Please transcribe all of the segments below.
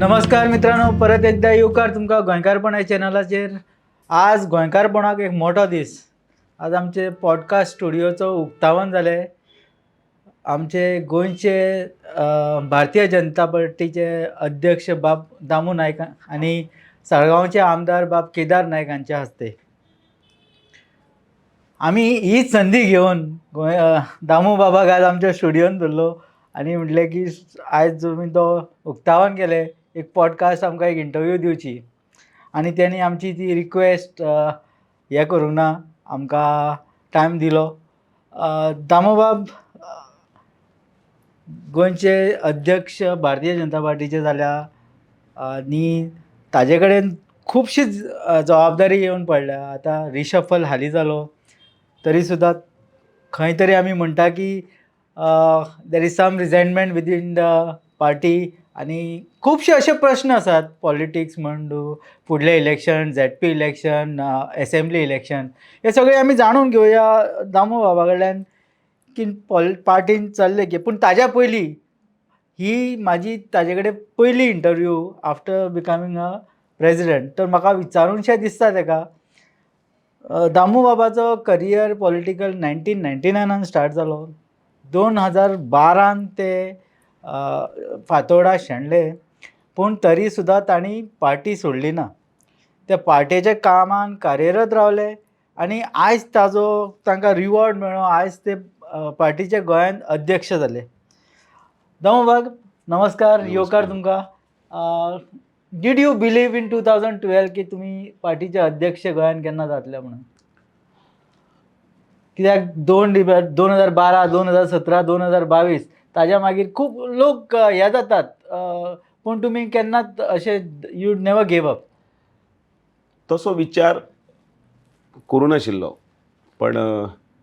नमस्कार मित्रांनो, परत एकदा येवकार तुमकां गोंयकारपणा चॅनलाचेर. आज गोंयकारपणाक एक मोठो दीस. आज आमचे पॉडकास्ट स्टुडियोचो उक्तावण जालें. आमचे गोंयचे भारतीय जनता पार्टीचे अध्यक्ष बाब दामू नायक आनी साळगांवचे आमदार बाब केदार नायक हांच्या हस्ते. आमी हीच संदी घेवन गोंय दामू बाबाक आज आमच्या स्टुडियोन धरलो आनी म्हटलें की आयज तुमी तो उक्तावण केलें, एक पॉडकास्ट आमकां एक इंटरव्यू दिवची. आनी तेणी आमची ती रिक्वेस्ट हें करूंक ना, आमकां टायम दिलो. दामूबाब गोंयचे अध्यक्ष भारतीय जनता पार्टीचे जाल्या आनी ताजे कडेन खुबशी जबाबदारी येवन पडल्या. आतां रिशफल हालीं जालो तरी सुद्दां खंय तरी आमी म्हणटा की there is some resentment within the party आनी खुबशे अशे प्रश्न आसात, पॉलिटिक्स म्हण तूं, फुडलें election, ZP election, assembly election, हे सगळे आमी जाणून घेवया दामू बाबा कडल्यान की पार्टीन चल्लें की. पूण ताज्या पयलीं ही म्हाजी ताजे कडेन पयली interview after becoming a president, तर म्हाका विचारूनशें दिसता ताका. दामू बाबाचो करियर पॉलिटिकल 1999नान स्टार्ट जालो. 2012न ते फातोर्डा शेणले, पूण तरी सुद्दां तांणी पार्टी सोडली ना. त्या पार्टेच्या कामान कार्यरत रावले आनी आयज ताजो तांकां रिवॉर्ड मेळ्ळो. आयज ते पार्टीचे गोंयांत अध्यक्ष जाले. दामू बाब, नमस्कार, येवकार तुमकां. Did you believe in 2012 की तुमी पार्टीचे अध्यक्ष गोंयांत केन्ना जातले म्हणून? कित्याक 2012, 2017, 2022, ताज्या मागीर खूब लोक हे जातात, पूण तुमी केन्नाच अशें you never gave up. तसो विचार करूं नाशिल्लो, पण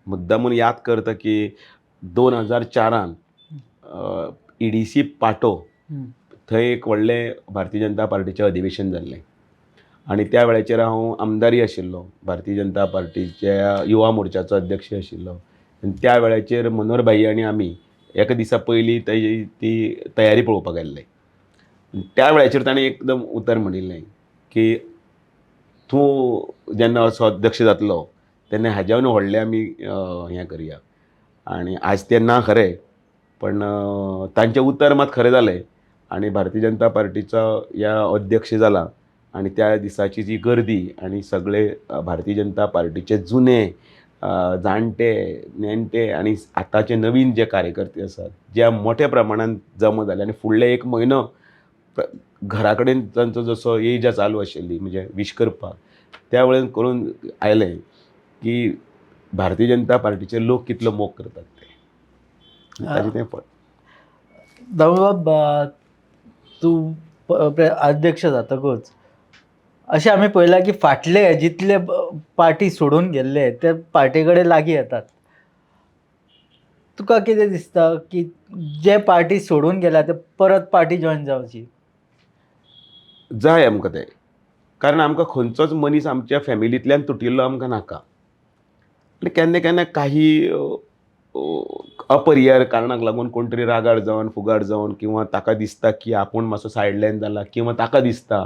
मुद्दामून याद करता की 2004आन ईडीसी पाटो थंय एक व्हडलें भारतीय जनता पार्टीचें अधिवेशन जाल्लें आनी त्या वेळाचेर हांव आमदारय आशिल्लो, भारतीय जनता पार्टीच्या युवा मोर्चाचो अध्यक्ष आशिल्लो. आनी त्या वेळाचेर मनोहर भाई आनी आमी एका दिसा पयलीं तेजी ती तयारी पळोवपाक गेल्ले. त्या वेळाचेर ताणें एकदम उतर म्हणिल्लें की तूं जेन्ना असो अध्यक्ष जातलो तेन्ना हाज्यावन व्हडलें आमी हें करया. आनी आज तें ना खरें, पण तांचें उतर मात खरें जालें आनी भारतीय जनता पार्टीचो ह्या अध्यक्ष जाला. आनी त्या दिसाची जी गर्दी आनी सगळे भारतीय जनता पार्टीचे जुने जाणटे नेणटे आनी आतांचे नवीन जे कार्यकर्ते आसात, ज्या मोठ्या प्रमाणान जमा जाले आनी फुडले एक म्हयनो घरा कडेन तांचो जसो येजा चालू आशिल्ली, म्हणजे वीश करपाक, त्या वेळेन करून आयलें की भारतीय जनता पार्टीचे लोक कितलो मोग करतात ते, ताजें तें फळ. दामूबाब, तूं अध्यक्ष जातकूच अशें आमी पळयलां की फाटले जितले पार्टी सोडून गेल्ले ते पार्टी कडेन लागीं येतात. तुका कितें दिसता की जे पार्टी सोडून गेल्या ते परत पार्टी जॉयन जावची? जाय आमकां तें, कारण आमकां खंयचोच मनीस आमच्या फॅमिलींतल्यान तुटिल्लो आमकां नाका. आनी केन्ना केन्ना काही अपरिहार्य कारणाक लागून कोण तरी रागार जावन, फुगार जावन, किंवा ताका दिसता की आपूण मातसो सायडलायन जाला, किंवा ताका दिसता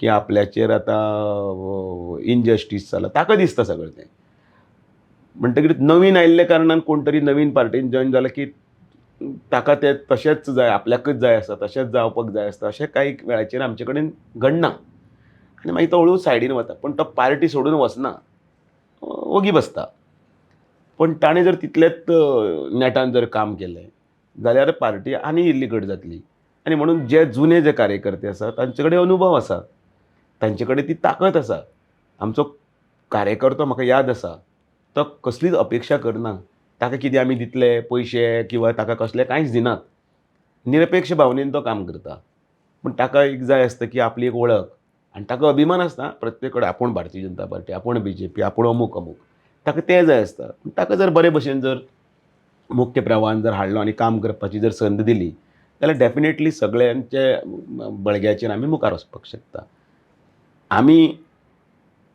की आपल्याचेर आतां इनजस्टीस जाला, ताका दिसता सगळें तें. म्हणटकीर नवीन आयिल्ल्या कारणान कोण तरी नवीन पार्टीन जॉयन जाला की ताका तें तशेंच जाय, आपल्याकच जाय आसता, तशेंच जावपाक जाय आसता, अशें कांय वेळाचेर आमचे कडेन घडना आनी मागीर तो हळू सायडीन वता. पूण तो पार्टी सोडून वचना, वगी बसता. पूण ताणें जर तितलेंच नेटान जर काम केलें जाल्यार पार्टी आनी इल्ली घट जातली. आनी म्हणून जे जुने जे कार्यकर्ते आसा तांचे कडेन अनुभव आसा, तांचे कडेन ती ताकद आसा. आमचो कार्यकर्तो म्हाका याद आसा, तो कसलीच अपेक्षा करना, ताका कितें आमी दितले पयशे किंवा ताका कसलें कांयच दिनात, निरपेक्ष भावनेन तो काम करता. पूण ताका एक जाय आसता की आपली एक वळख, आनी ताका अभिमान आसता प्रत्येक कडेन आपूण भारतीय जनता पार्टी, आपूण बीजेपी, आपूण अमूक अमूक, ताका तें जाय आसता. पूण ताका जर बरे भशेन जर मुख्य प्रवाहान जर हाडलो आनी काम करपाची जर संद दिली जाल्यार डेफिनेटली सगळ्यांचे बळग्याचेर आमी मुखार वचपाक शकता. आमी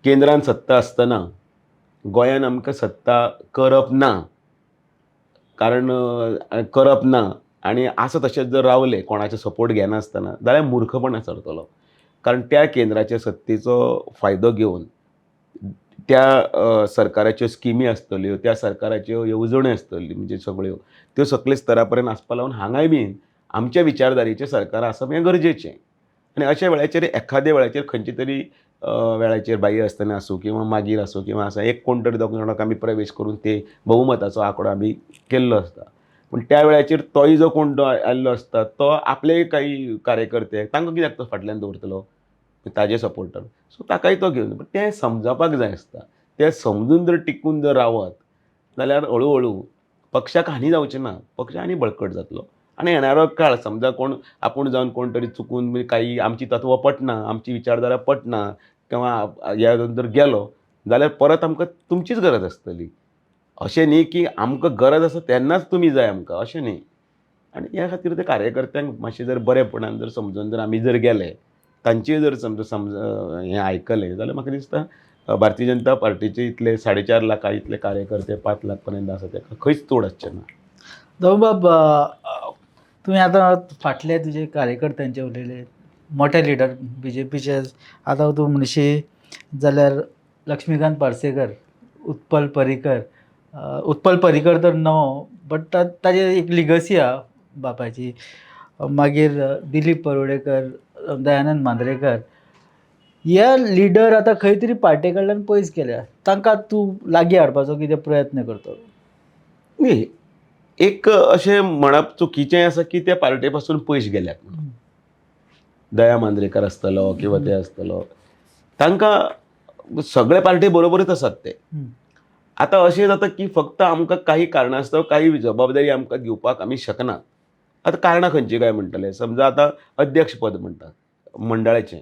केंद्रान सत्ता आसतना गोंयान आमकां सत्ता करप ना, कारण करप ना आनी आसा तशेंच जर रावले कोणाचो सपोर्ट घेनासतना जाल्यार मुर्खपणा चलतलो, कारण त्या केंद्राच्या सत्तेचो फायदो घेवन त्या सरकाराच्यो स्किमी आसतल्यो, त्या सरकाराच्यो येवजण्यो आसतल्यो, म्हणजे सगळ्यो त्यो सगळे स्तरा पर्यंत आसपा लागून हांगाय बीन आमच्या विचारधारेचें सरकार आसप हें गरजेचें. आनी अशा वेळाचेर एखाद्या वेळाचेर खंयचे तरी वेळाचेर बाई आसतना आसूं किंवा मागीर आसूं किंवा आसा एक कोण तरी दोग जाणांक आमी प्रवेश करून ते बहुमताचो आंकडो आमी केल्लो आसता, पूण त्या वेळाचेर तोय जो कोण तो आयल्लो आसता तो आपले काही कार्यकर्ते तांकां कित्याक तो फाटल्यान दवरतलो ताजे सपोर्टर, सो ताकाय तो घेवन, पण तें समजपाक जाय आसता. तें समजून जर टिकून जर रावत जाल्यार हळू हळू पक्षाक हानी जावची ना, पक्ष आनी बळकट जातलो. आनी येणारो काळ समजा कोण आपूण जावन कोण तरी चुकून काही आमची तत्वां पटना, आमची विचारधारा पटना किंवा ह्या जर गेलो जाल्यार परत आमकां तुमचीच गरज आसतली. अशें न्ही की आमकां गरज आसा तेन्नाच तुमी जाय आमकां, अशें न्ही. आनी ह्या खातीर ते कार्यकर्त्यांक मातशें जर बरेपणान जर समजून जर आमी जर गेले, तांचेय जर समज समज हें आयकलें जाल्यार म्हाका दिसता भारतीय जनता पार्टीचे इतले 4.5 लाखां इतले कार्यकर्ते 5 लाख पर्यंत आसा तेका खंयच तोड आसचें ना. दामूबाब, तुवें आतां फाटले तुजे कार्यकर्त्यांचे उलयले, मोठे लिडर बी जे पीचे, आतां तूं म्हणशी जाल्यार लक्ष्मीकांत पार्सेकर, उत्पल पर्रीकर, उत्पल पर्रीकर तर नवो बट ताजी एक लिगसी आहा बापायची, मागीर दिलीप परुळेकर, दयानंद मांद्रेकर, हे लिडर आतां खंय तरी पार्टे कडल्यान पयस गेल्या, तांकां तूं लागीं हाडपाचो कितें प्रयत्न करतलो? न्ही, एक अशें म्हणप चुकीचें आसा की ते पार्टे पासून पयस गेल्यात. दया मांद्रेकर आसतलो किंवा ते आसतलो, तांकां सगळे पार्टी बरोबरच आसात ते. आतां अशें जाता की फक्त आमकां काही कारणास्तव काही जबाबदारी आमकां दिवपाक आमी शकना. आतां कारणां खंयचीं काय म्हणटले, समजा आतां अध्यक्षपद म्हणटात मंडळाचें,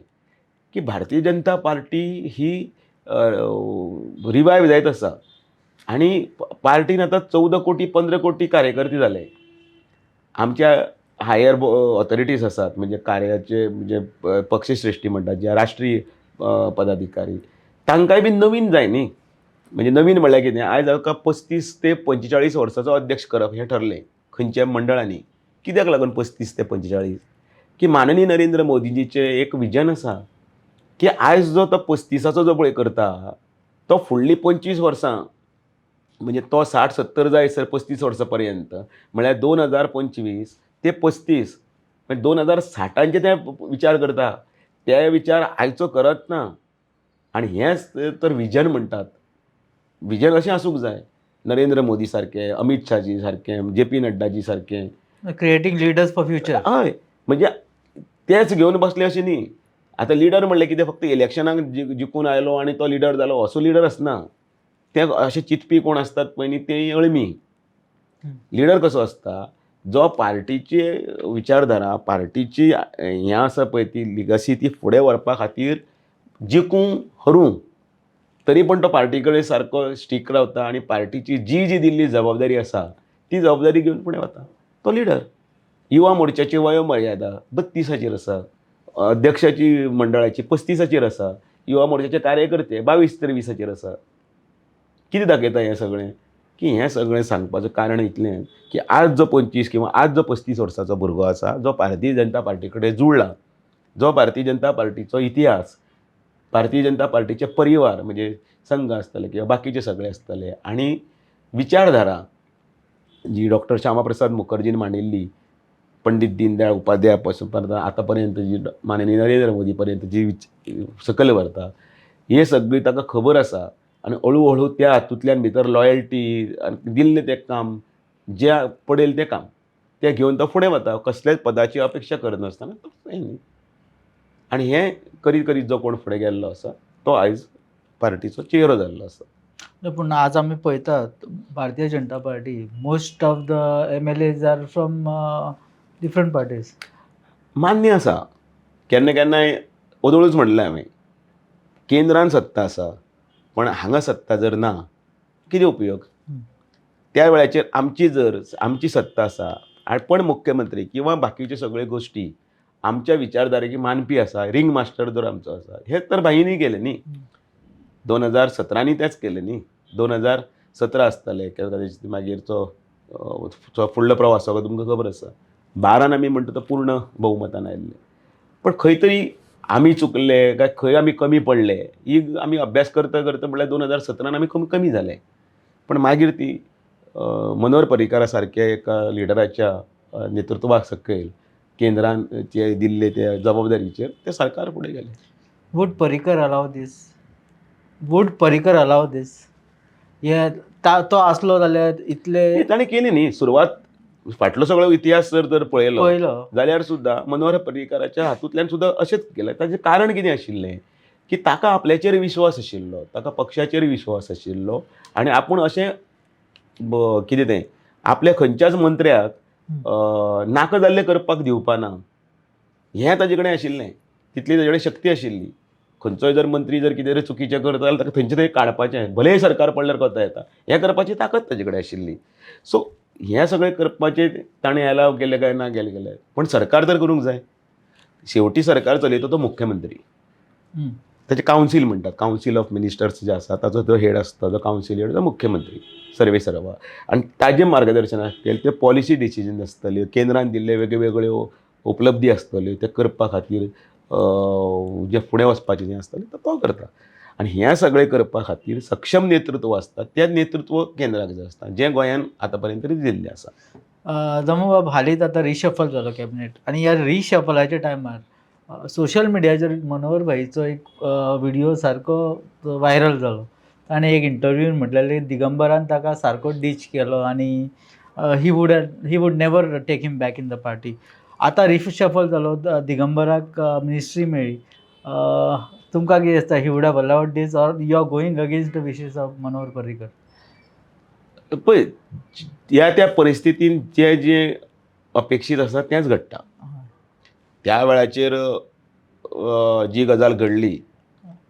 की भारतीय जनता पार्टी ही रिवायव जायत आसा आनी पार्टीन आतां 14 कोटी 15 कोटी कार्यकर्ते जाले. आमच्या हायर ऑथॉरिटीज आसात, म्हणजे कार्याचे म्हणजे पक्षश्रेष्ठी म्हणटात जे राष्ट्रीय पदाधिकारी, तांकांय बी नवीन जाय न्ही. म्हणजे नवीन म्हणल्यार कितें, आयज आमकां 35 ते 45 वर्साचो अध्यक्ष करप हें ठरलें खंयच्या मंडळांनी. कित्याक लागून 35 ते 45, की माननीय नरेंद्र मोदीजीचें एक विजन आसा की आयज जो तो 35आचो जो पळय करता तो फुडलीं 25 वर्सां, म्हणजे तो 60-70 जायसर 35 वर्सां पर्यंत, म्हळ्यार 2025 ते 35 म्हणजे 2060आंचे ते विचार करता, ते विचार आयचो करत ना. आनी हेंच तर विजन म्हणटात. विजन अशें आसूंक जाय, नरेंद्र मोदी सारके, अमीत शाहजी सारके, जे पी नड्डाजी सारके, क्रिएटींग लिडर्स फॉर फ्युचर. हय, म्हणजे तेच घेवन बसले अशें न्ही. आतां लिडर म्हणलें कितें, फक्त इलेक्शनाक जिखून आयलो आनी तो लिडर जालो असो लिडर आसना. ते अशें चिंतपी कोण आसतात पळय न्ही, ते अळमी. लिडर कसो आसता, जो पार्टीची विचारधारा, पार्टीची हें आसा पळय ती लिगसी, ती फुडें व्हरपा खातीर जिखूं हरूं तरी पण तो पार्टी कडेन सारको स्टीक रावता आनी पार्टीची जी जी दिल्ली जबाबदारी आसा ती जबाबदारी घेवन फुडें वता, तो लिडर. युवा मोर्चाची वयोमर्यादा 32आचेर आसा, अध्यक्षाची मंडळाची 35आचेर आसा, युवा मोर्चाचे कार्यकर्ते 22 ते 20आचेर आसा. कितें दाखयता हें सगळें, की हें सगळें सांगपाचें कारण इतलें की आज जो 25 किंवा आज जो 35 वर्साचो भुरगो आसा, जो भारतीय जनता पार्टी कडेन जुळ्ळा, जो भारतीय जनता पार्टीचो इतिहास, भारतीय जनता पार्टीचे परिवार म्हणजे संघ आसतले किंवा बाकीचे सगळे आसतले, आनी विचारधारा जी डॉक्टर श्यामाप्रसाद मुखर्जीन मांडिल्ली, पंडित दीनदयाळ उपाध्याय पासून परत आतां पर्यंत जी माननीय नरेंद्र मोदी पर्यंत जी सकयल व्हरता, हे सगळी ताका खबर आसा. आनी हळू हळू त्या हातूंतल्यान भितर लॉयल्टी आनी दिल्लें तें काम जें पडेल तें काम तें घेवन तो फुडें वता, कसल्याच पदाची अपेक्षा करनासतना तो हें न्ही. आनी हें करीत करीत जो कोण फुडें गेल्लो आसा तो आयज पार्टीचो चेहरो जाल्लो आसा. पूण आज आमी पळयतात Bharatiya Janata Party most of the MLAs are from different parties. मान्य आसा, केन्ना केन्नाय ओदोळूच म्हणलें हांवें, केंद्रान सत्ता आसा पण हांगा सत्ता जर ना कितें उपयोग. त्या वेळाचेर आमची जर आमची सत्ता आसा पण मुख्यमंत्री किंवा बाकीच्यो सगळ्यो गोश्टी आमच्या विचारधारेची मानपी आसा, रिंग मास्टर जर आमचो आसा, हें तर भाईनी केलें न्ही, 2017 तेंच केलें न्ही, 2017 आसतलें कदाचित मागीरचो फुडलो प्रवास सगळो तुमकां खबर आसा. 12न आमी म्हणटा तो पूर्ण बहुमतान आयिल्ले, पण खंय तरी आमी चुकले काय खंय आमी कमी पडले ही आमी अभ्यास करता करता म्हणल्यार 2017न आमी कमी कमी जाले. पण मागीर ती मनोहर पर्रीकारा सारक्या एका लिडराच्या नेतृत्वा सकयल केंद्रान जे दिल्ले त्या जबाबदारीचेर ते सरकार फुडें गेलें. Would Parrikar allow this? Would Parrikar allow this? हे तो आसलो जाल्यार इतले ताणें केली न्ही सुरवात. फाटलो सगळो इतिहास जर तर पळयलो पयलो जाल्यार सुद्दां मनोहर पर्रीकाराच्या हातूंतल्यान सुद्दां अशेंच केलें. ताचें कारण कितें आशिल्लें की ताका आपल्याचेर विश्वास आशिल्लो, ताका पक्षाचेर विश्वास आशिल्लो आनी आपूण अशें कितें तें आपल्या खंयच्याच मंत्र्याक नाका जाल्लें करपाक दिवपाना हें ताजे कडेन आशिल्लें. तितली ताजे कडेन शक्ती आशिल्ली. खंयचोय जर मंत्री जर कितें तरी चुकीचें करता जाल्यार ताका थंयचें थंय काडपाचें, भलें सरकार पडल्यार कोता येता, हें करपाची ताकद ताजे कडेन आशिल्ली. सो हें सगळें करपाचें ताणें एलाव केलें काय ना केलें गेलें, पण सरकार तर करूंक जाय. शेवटी सरकार चलयता तो मुख्यमंत्री. ताचे कावन्सील म्हणटात, कावन्सील ऑफ मिनिस्टर्स जे आसा ताचो जो हेड आसता जो कावन्सील हेड, तो मुख्यमंत्री सर्वे सर्वा, आनी ताजे मार्गदर्शना खातीर ते पॉलिसी डिसिजन आसतल्यो, केंद्रान दिल्ले वेगवेगळ्यो उपलब्धी आसतल्यो ते करपा खातीर जे फुडें वचपाचें जें आसतलें तो करता. आनी हें सगळें करपा खातीर सक्षम नेतृत्व आसता, तें नेतृत्व केंद्राक जाय आसता, जें गोंयान आतां पर्यंत तरी दिल्लें आसा. दामूबाब, हालींच आतां रिशफल जालो कॅबिनेट आनी ह्या रिशफलाच्या टायमार सोशल मिडियाचेर मनोहर भाईचो एक व्हिडियो सारको व्हायरल जालो. ताणें एक इंटरव्यून म्हटलेलें दिगंबरान ताका सारको डीच केलो आनी he would never take him back in the party. आतां रिशफल जालो, दिगंबराक मिनिस्ट्री मेळ्ळी. तुमकां कितें दिसता, he would have allowed this or you are going against the wishes of Manohar Parrikar? पळय, ह्या त्या परिस्थितीन जें जें अपेक्षीत आसा तेंच घडटा. त्या वेळाचेर जी गजाल घडली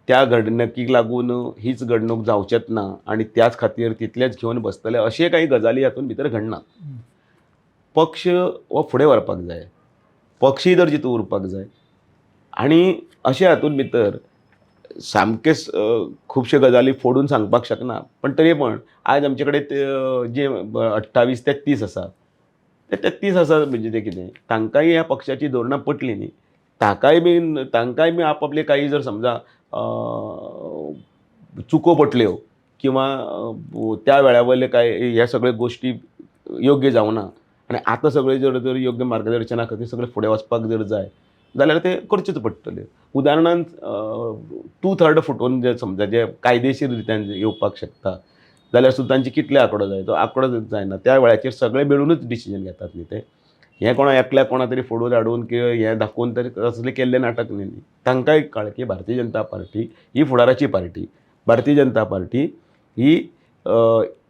त्या घडणुकीक लागून हीच घडणूक जावचेच ना आनी त्याच खातीर तितलेंच घेवन बसतले अशे काही गजाली हातूंत भितर घडना. पक्ष हो फुडें व्हरपाक जाय, पक्षीय जर जितो उरपाक जाय आनी अशे हातूंत भितर सामकेंच खुबश्यो गजाली फोडून सांगपाक शकना, पण तरी पण आयज आमचे कडेन ते जे 28 ते 30 आसा, ते 33 आसा, म्हणजे ते कितें तांकांय ह्या पक्षाची धोरणां पटली न्ही, तांकांय बी आपापले काही जर समजा चुको पटल्यो किंवा त्या वेळा वयले काय ह्या सगळ्यो गोश्टी योग्य जावना आनी आतां सगळें जर जर योग्य मार्गदर्शना खातीर सगळें फुडें वचपाक जर जाय जाल्यार ते करचेच पडटले. उदाहरणांत 2/3 फुटोवन जे समजा जे कायदेशीर रित्यान येवपाक शकता जाल्यार सुद्दां तांचे कितले आंकडो जाय तो आंकडो जायना. त्या वेळाचेर सगळे मेळुनूच डिसिजन घेतात न्ही ते. हें कोणा एकल्याक कोणा तरी फोडून हाडून किंवा हें दाखोवन तरी असलें केल्लें नाटक न्ही. न्ही, तांकांय कळ्ळें की भारतीय जनता पार्टी ही फुडाराची पार्टी, भारतीय जनता पार्टी ही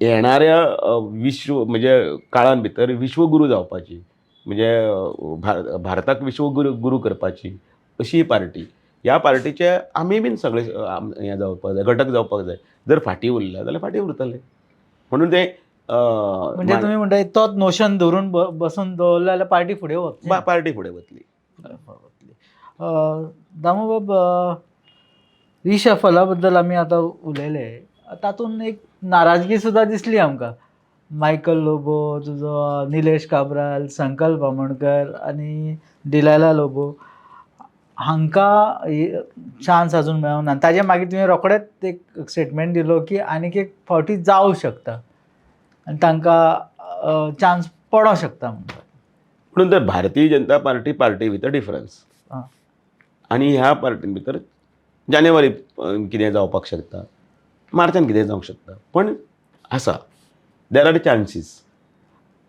येणाऱ्या विश्व म्हणजे काळान भितर विश्वगुरू जावपाची, म्हणजे भारताक विश्वगुरू गुरू करपाची अशी ही पार्टी. ह्या पार्टीचे आमी बीन सगळे हें जावपाक जाय, घटक जावपाक जाय. जर फाटीं उरले जाल्यार फाटीं उरतले म्हणून ते म्हणजे तुम्ही म्हणटा तोच नोशन धरून बसून दवरलें जाल्यार पार्टी फुडें वतली. पार्टी फुडें वतली. दामूबाब, रिशफला बद्दल आमी आतां उलयले, तातूंत एक नाराजगी सुद्दां दिसली आमकां. मायकल लोबो, तुजो निलेश काब्राल, संकल्प आमोणकर आनी डिलायला लोबो हांकां चान्स अजून मेळोंक ना. ताजे मागीर तुवें रोखडेच एक स्टेटमेंट दिलो की आनीक एक फावटी जावं शकता आनी तांकां चान्स पडोंक शकता म्हणून. म्हणून तर भारतीय जनता पार्टी पार्टी भितर डिफरन्स आनी ह्या पार्टीन भितर जानेवारी कितें जावपाक शकता, मार्चान कितें जावंक शकता, पण आसा, there are chances.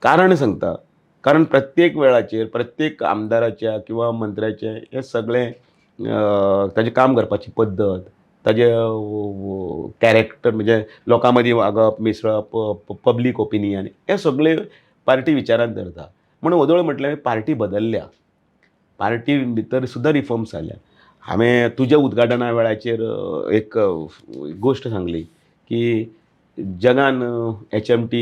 कारण सांगता, कारण प्रत्येक वेळाचेर प्रत्येक आमदाराच्या किंवा मंत्र्याचें हें सगळें ताजें काम करपाची पद्दत, ताजें कॅरेक्टर, म्हणजे लोकां मदीं वागप, मिसळप, पब्लीक ओपिनियन, हें सगळें पार्टी विचारांत धरता. म्हणून वदोळ म्हटल्यार पार्टी बदल्ल्या, पार्टी भितर सुद्दां रिफॉर्म्स जाल्या. हांवें तुज्या उद्घाटना वेळाचेर एक गोश्ट सांगली की जगान HMT,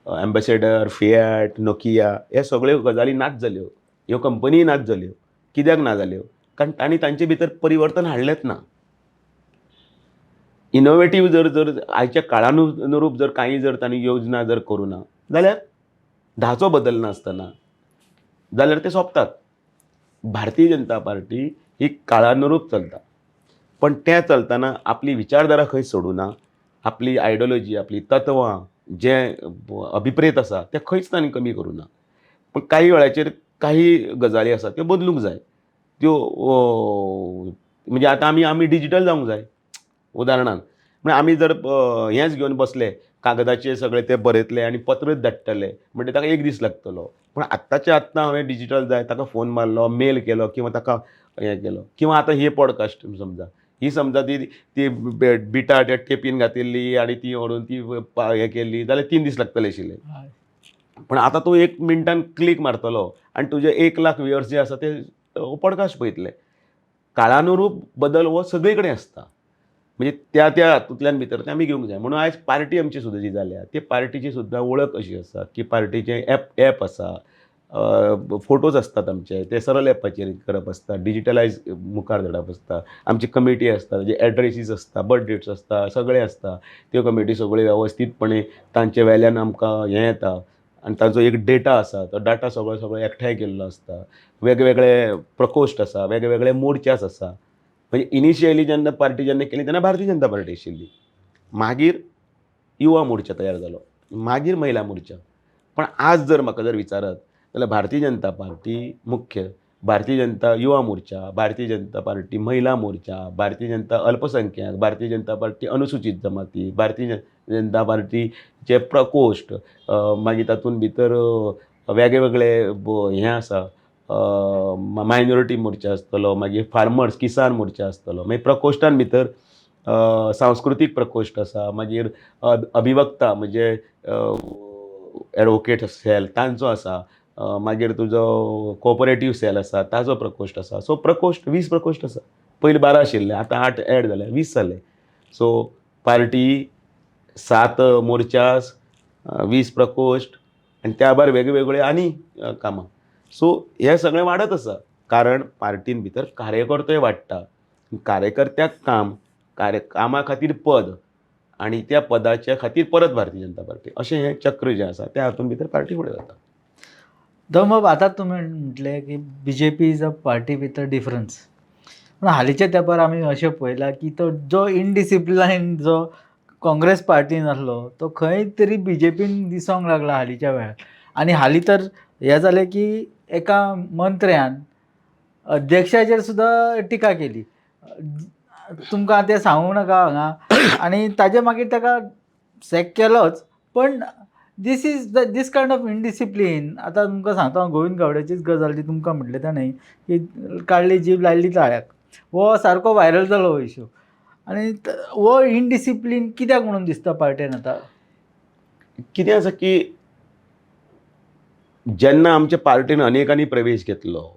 ambassador, Fiat, Nokia हे सगळ्यो गजाली नाच जाल्यो, ह्यो कंपनीय नाच जाल्यो. कित्याक ना जाल्यो? कारण तांणी तांचे भितर परिवर्तन हाडलेंच ना. इनोवेटीव जर जर आयच्या काळानुरूप जर कांय जर तांणी योजना जर करूं ना जाल्यार धाचो बदलनासतना जाल्यार ते सोंपतात. भारतीय जनता पार्टी ही काळानुरूप चलता, पण तें चलतना आपली विचारधारा खंय सोडूना, आपली आयडियोलॉजी, आपली तत्वां जे अभिप्रेत आसा तें खंयच तांणी कमी करूं ना. पूण काही वेळाचेर काही गजाली आसा त्यो बदलूंक जाय, त्यो म्हणजे आतां आमी आमी डिजीटल जावंक जाय. उदाहरणांत म्हळ्यार आमी जर हेंच घेवन बसले, कागदाचेर सगळें तें बरयतले आनी पत्रच धाडटले म्हणटकीर ताका एक दीस लागतलो. पूण आत्ताचे आत्तां हांवें डिजीटल जाय, ताका फोन मारलो, मेल केलो किंवां ताका हें केलो, किंवां आतां ही पॉडकास्ट समजा, ही समजा ती ती बिटा त्या टेपीन घातिल्ली आनी ती व्हरून ती हें केल्ली जाल्यार 3 दीस लागतले आशिल्ले. पूण आतां तूं 1 मिनटान क्लीक मारतलो आनी तुजे 1 लाख व्युअर्स जे आसा ते पॉडकास्ट पळयतले. काळानुरूप बदल हो सगळे कडेन आसता, म्हणजे त्या त्या हातूंतल्यान भितर तें आमी घेवंक जाय. म्हणून आयज पार्टी आमची सुद्दां जी जाल्या ती पार्टीची सुद्दां वळख अशी आसा की पार्टीचें एप आसा, फोटोज आसतात आमचे, ते सरळ एपाचेर करप आसता, डिजिटलायज मुखार धाडप आसता, आमची कमिटी आसता, जे एड्रेसीस आसता, बर्थ डेट्स आसता, सगळें आसता. त्यो कमिटी सगळ्यो वेवस्थीतपणे तांचे वेल्यान आमकां हें येता आनी तांचो एक डेटा आसा, तो डाटा सगळो सगळो एकठांय केल्लो आसता. वेगवेगळे प्रकोश्ट आसा, वेगवेगळे मोर्चास आसा. म्हणजे इनिशियली जेन्ना पार्टी जेन्ना केली तेन्ना भारतीय जनता पार्टी आशिल्ली, मागीर युवा मोर्चा तयार जालो, मागीर महिला मोर्चा. पण आज जर म्हाका जर विचारत जाल्यार भारतीय जनता पार्टी मुख्य, भारतीय जनता युवा मोर्चा, भारतीय जनता पार्टी महिला मोर्चा, भारतीय जनता अल्पसंख्याक, भारतीय जनता पार्टी अनुसूचित जमाती, भारतीय जनता पार्टीचे प्रकोश्ट, मागीर तातूंत भितर वेगवेगळे हें आसा, मायनॉरिटी मोर्चा आसतलो, मागीर फार्मर्स किसान मोर्चा आसतलो, मागीर प्रकोश्ठान भितर सांस्कृतीक प्रकोश्ठ आसा, मागीर अभिवक्ता म्हणजे एडवोकेट सेल तांचो आसा, मागीर तुजो कोऑपरेटीव सेल आसा ताजो प्रकोश्ठ आसा. सो प्रकोश्ठ 20 प्रकोश्ठ आसा, पयलीं 12 आशिल्ले, आतां 8 एड जाले, 20 जाले. सो पार्टी 7 मोर्चास, 20 प्रकोश्ठ आनी त्या भायर वेगवेगळे आनी कामां. सो हें सगळें वाडत आसा, कारण पार्टीन भितर कार्यकर्तेय वाडटा, कार्यकर्त्याक काम, कामा खातीर पद आनी त्या पदाच्या खातीर परत भारतीय जनता पार्टी, अशें हें चक्र जें आसा त्या हातूंत भितर पार्टी फुडें वता. दमब आतां तुमी म्हटलें की BJP is a party with a difference, पूण हालींच्या तेंपार आमी अशें पळयलां की तो जो इनडिसिप्लिन जो काँग्रेस पार्टीन आसलो तो खंय तरी बीजेपीन दिसोंक लागला हालींच्या वेळार. आनी हालीं तर हें जालें की एका मंत्र्यान अध्यक्षाचेर सुद्दां टिका केली, तुमकां तें सांगूंक नाका हांगा, आनी ताजे मागीर ताका सॅक केलोच. पण this is the this kind of indiscipline. आतां तुमकां सांगता हांव, गोविंद गावड्याचीच गजाल ती तुमकां म्हटलें ताणें की काडली जीब लायली ताळ्याक, हो सारको व्हायरल जालो हो इशू. आनी हो इनडिसिप्लीन कित्याक म्हणून दिसता पार्टेन आतां? कितें आसा की जेन्ना आमच्या पार्टीन अनेकांनी प्रवेश घेतलो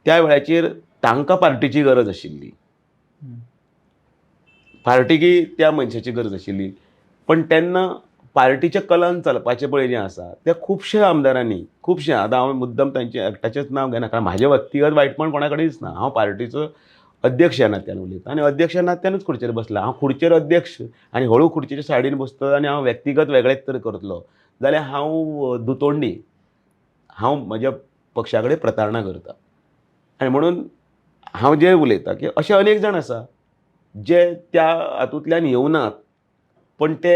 त्या वेळाचेर तांकां पार्टीची गरज आशिल्ली, पार्टीकी त्या मनशाची गरज आशिल्ली. पण तेन्ना पार्टीच्या कलान चलपाचें पळय जें आसा तें खुबश्या आमदारांनी, खुबशे, आतां हांव मुद्दम तांचें एकट्याचेंच नांव घेना, कारण म्हाजें व्यक्तिगत वायटपण कोणा कडेनच ना. हांव पार्टीचो अध्यक्ष ह्या नात्यान उलयता आनी अध्यक्ष ह्या नात्यानूच खुर्चेर बसला. हांव खुर्चेर अध्यक्ष आनी हळू खुर्चेच्या सायडीन बसतलो आनी हांव व्यक्तिगत वेगळेच तर करतलो जाल्यार हांव दुतोंडी, हांव म्हज्या पक्षा कडेन प्रतारणा करता. आनी म्हणून हांव जें उलयतां की अशे अनेक जाण आसा जे त्या हातूंतल्यान येवनात, पण ते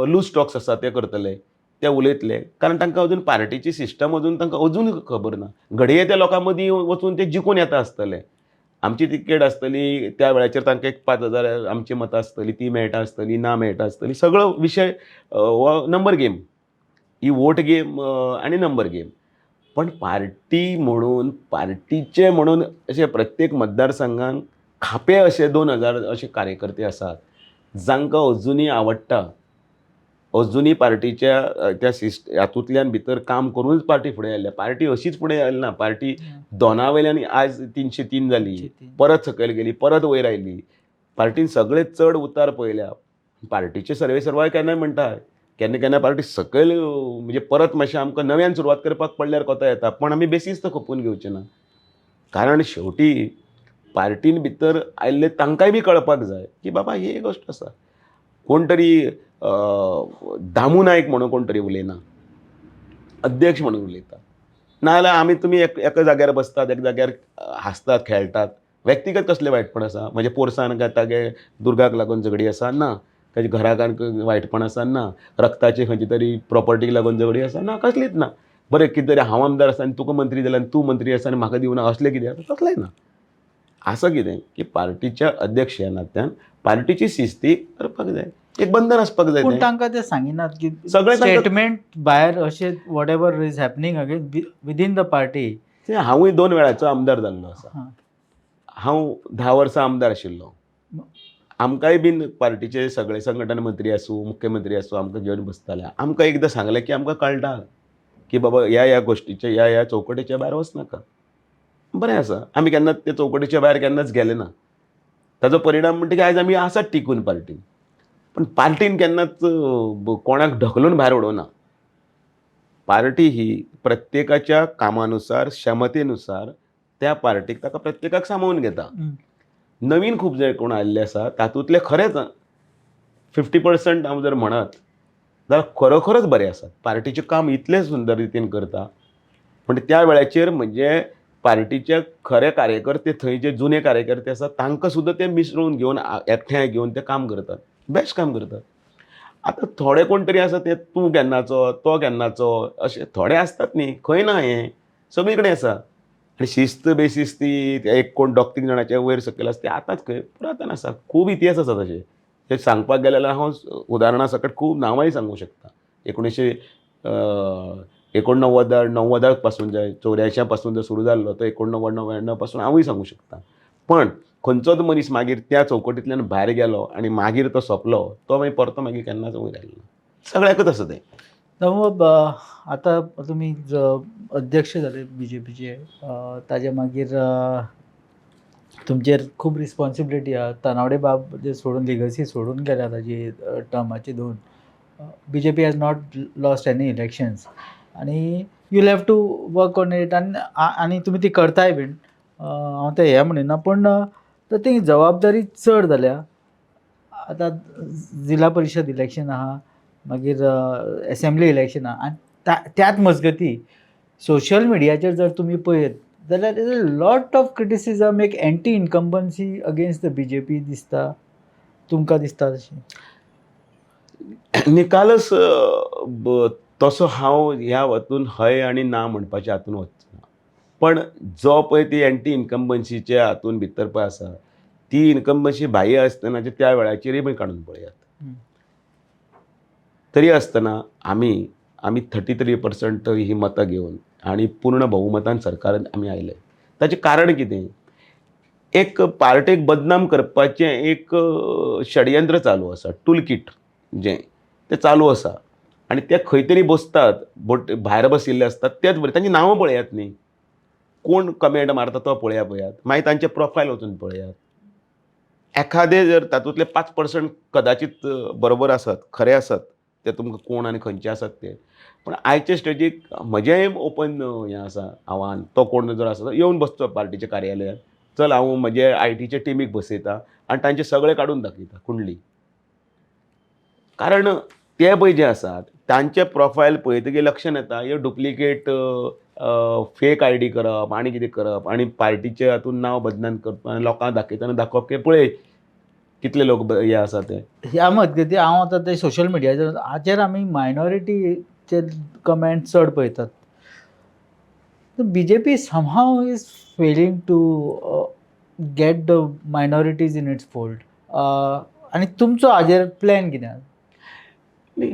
लूज टॉक्स आसा ते करतले, ते उलयतले, कारण तांकां अजून पार्टीची सिस्टम अजून तांकां अजून खबर ना. घडये त्या लोकां मदीं वचून ते जिखून येता आसतले. आमची तिकेट आसतली त्या वेळाचेर तांकां एक 5,000 आमची मतां आसतली, ती मेळटा आसतली, ना मेळटा आसतली. सगळो विशय हो नंबर गेम, ही वोट गेम आनी नंबर गेम. पण पार्टी म्हणून, पार्टीचे म्हणून अशे प्रत्येक मतदारसंघान खापे अशे 2,000 अशे कार्यकर्ते आसात जांकां अजुनूय आवडटा, अजुनूय पार्टीच्या त्या हातूंतल्यान भितर काम करूनच पार्टी फुडें आयल्या. पार्टी अशीच फुडें आयली ना, पार्टी 2 वयल्यान आज 303 जाली, परत सकयल गेली, परत वयर आयली. पार्टीन सगळे चड उतार पळयल्या. पार्टीचे सर्वे सर्वाय केन्नाय म्हणटा, केन्ना केन्ना पार्टी सकयल म्हणजे परत मातशें आमकां नव्यान सुरवात करपाक पडल्यार कोता येता, पण आमी बेसीस तो खपून घेवचे ना. कारण शेवटी पार्टीन भितर आयिल्ले तांकांय बी कळपाक जाय की बाबा ही एक गोश्ट आसा. कोण तरी दामू नायक म्हणून कोण तरी उलयना, अध्यक्ष म्हणून उलयता. नाजाल्यार आमी तुमी एका जाग्यार बसतात, एका जाग्यार हांसतात, खेळटात. व्यक्तिगत कसलें वायटपण आसा? म्हज्या पोरसान काय तागे दुर्गाक लागून झगडी आसा? ना. ताच्या घराक वायटपण आसा? ना. रक्ताचे खंयचे तरी प्रॉपर्टीक लागून झगडी आसा? ना, कसलीच ना. बरें, कितें तरी हांव आमदार आसा आनी तुका मंत्री जाल्या आनी तूं मंत्री आसा आनी म्हाका दिवना, असलें कितें आसा? तसलें ना. आसा कितें की पार्टीच्या अध्यक्ष ह्या नात्यान पार्टीची शिस्ती करपाक जाय, एक बंधन आसपाक जाय पूण तें. तांकां ते सांगिनात की सगळें तांकां- स्टेटमेंट भायर अशें whatever is happening again within the party. ते हांवूय 2 वेळाचो आमदार जाल्लो आसा. हांव 10 वर्सां आमदार आशिल्लो. आमकांय बीन पार्टीचे सगळे संघटन मंत्री आसूं, मुख्यमंत्री आसूं, आमकां घेवन बसताले. आमकां एकदां सांगलें की आमकां कळटा की बाबा ह्या ह्या गोश्टीच्या ह्या ह्या चौकटेच्या भायर वचनाका. बरें आसा, आमी केन्नाच ते चौकटेच्या भायर केन्नाच गेले ना. ताजो परिणाम म्हणटकीर आयज आमी आसात टिकून पार्टीन. पण पार्टीन केन्नाच कोणाक ढकलून भायर उडोवना. पार्टी ही प्रत्येकाच्या कामानुसार, क्षमतेनुसार त्या पार्टीक ताका प्रत्येकाक सामावून घेता. नवीन खूब जे कोण आयिल्ले आसा तातूंतले खरेंच 50% हांव जर म्हणत जाल्यार खरोखरच बरे आसात. पार्टीचें काम इतलें सुंदर रितीन करता म्हणजे त्या वेळाचेर म्हणजे पार्टीचे खरे कार्यकर्ते थंय जे जुने कार्यकर्ते आसा तांकां सुद्दां ते मिसळून घेवन एकठांय घेवन ते काम करतात, बेस्ट काम करतात. आतां थोडे कोण तरी आसा ते तूं केन्नाचो, तो केन्नाचो, अशे थोडे आसतात न्ही, खंय ना, हें सगळी कडेन आसा. आनी शिस्त बेशिस्ती एक कोण दोग तीग जाणाच्या वयर सकयल आसा ते आतांच खंय पुरातन आसा. खूब इतिहास आसा तशे ते सांगपाक गेले जाल्यार हांव उदाहरणां सकट खूब नांवांय सांगूंक शकता. 1989 णव्वदा पासून जे 84 पासून जो सुरू जाल्लो तो 89 99 पासून हांवूय सांगूंक शकता. पण खंयचोच मनीस मागीर त्या चौकटींतल्यान भायर गेलो आनी मागीर तो सोंपलो, तो मागीर परतो मागीर केन्नाच वयर आयलो ना. सगळ्याकूच आसा तें. दामू, आतां तुमी अध्यक्ष जाले बीजेपीचे, ताजे मागीर तुमचेर खूब रिस्पोन्सिबिलिटी आहा. तानावडे बाब जे सोडून लिगसी सोडून गेल्या ताजी टर्माची दोन, BJP has not lost any elections आनी you have to work on it. आनी आनी तुमी ती करताय बीन, हांव तें हें म्हणिना, पूण ती जबाबदारी चड जाल्या. आतां जिल्ला परिशद इलेक्शन आहा, मागीर एसेंब्ली इलेक्शन आहा आनी त्याच मजगती सोशल मिडियाचेर जर तुमी पळयत जाल्यार is a lot of criticism, एक anti incumbency against the BJP दिसता. तुमकां दिसता तशें? निकालस तसो हांव ह्या हातून हय आनी ना म्हणपाच्या हातून वचना, पण जो पळय ती एंटी इनकम्बन्सीच्या हातून भितर पळय आसा ती इनकम्बन्सी बाह्य आसतना त्या वेळाचेरय बी काडून पळयात. तरी आसतना आमी आमी 33% ही मतां घेवन आनी पूर्ण बहुमतान सरकारान आमी आयले. ताचें कारण कितें? एक पार्टेक बदनाम करपाचें एक षडयंत्र चालू आसा, टूलकीट जें तें चालू आसा आनी ते खंय तरी बसतात, बोट भायर बशिल्ले आसतात तेच बरें तांची नांवां पळयात न्ही, कोण कमेंट मारता तो पळया पळयात, मागीर तांचें प्रोफायल वचून पळयात. एखादें जर तातूंतले 5% कदाचीत बरोबर आसत, खरें आसत, ते तुमकां कोण आनी खंयचे आसात ते, पूण आयचे स्टेजीक म्हजेंय ओपन हें आसा आव्हान, तो कोण जर आसा येवन बसचो पार्टीच्या कार्यालयांत, चल हांव म्हजे आयटीचे टिमीक बसयता आनी तांचे सगळे काडून दाखयता कुंडली. कारण ते पळय जे आसात तांचे प्रोफायल पळयतकीर लक्षांत येता हे डुप्लिकेट फेक आयडी करप आनी कितें करप आनी पार्टीचे हातून नांव बदनाम करप आनी लोकांक दाखयतना दाखोवप की पळय कितले लोक हे आसा ते. ह्या मजगती हांव आतां ते सोशल मिडियाचेर हाचेर आमी मायनॉरिटीचे कमेंट चड पळयतात. BJP somehow is failing to get the minorities in its fold. आनी तुमचो हाजेर प्लॅन कितें आसा? न्ही,